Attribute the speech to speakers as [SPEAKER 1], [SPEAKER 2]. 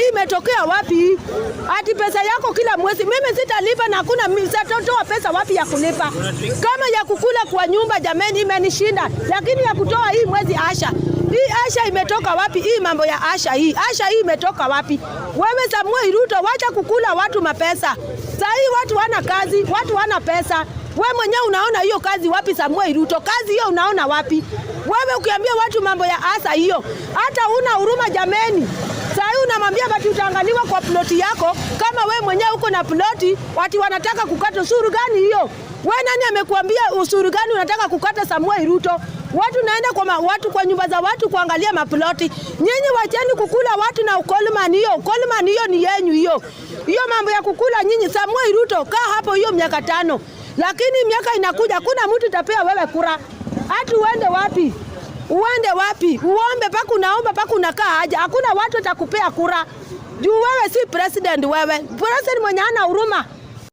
[SPEAKER 1] Hii imetokea wapi hii? Ati pesa yako kila mwezi, mimi sitalipa na hakuna sitatoa pesa wapi ya kulipa? Kama ya kukula kwa nyumba, jameni, imenishinda, lakini ya kutoa hii mwezi Asha, hii Asha imetoka wapi? Hii mambo ya Asha hii, Asha hii imetoka wapi? Wewe Samuel Ruto, wacha kukula watu mapesa. Saa hii watu wana kazi, watu wana pesa. We mwenyewe unaona hiyo kazi wapi, Samuel Ruto? Kazi hiyo unaona wapi? Wewe ukiambia watu mambo ya Asha hiyo, hata una huruma jameni. Saa hii unamwambia bati utaangaliwa kwa ploti yako, kama we mwenyewe uko na ploti, wati wanataka kukata. Ushuru gani hiyo? We nani amekuambia ushuru gani unataka kukata, Samuel Ruto? Watu naenda kwa watu kwa nyumba za watu kuangalia maploti. Nyinyi wacheni kukula watu na ukolman hiyo. Ukolman hiyo ni yenyu hiyo. Hiyo mambo ya kukula nyinyi, Samuel Ruto, kaa hapo hiyo miaka 5. Lakini miaka inakuja kuna mtu itapea wewe kura. Hata uende wapi? Uende wapi? Uombe paka unaomba paka unakaa aje. Hakuna watu watakupea kura. Juu wewe si president wewe. President mwenye hana huruma.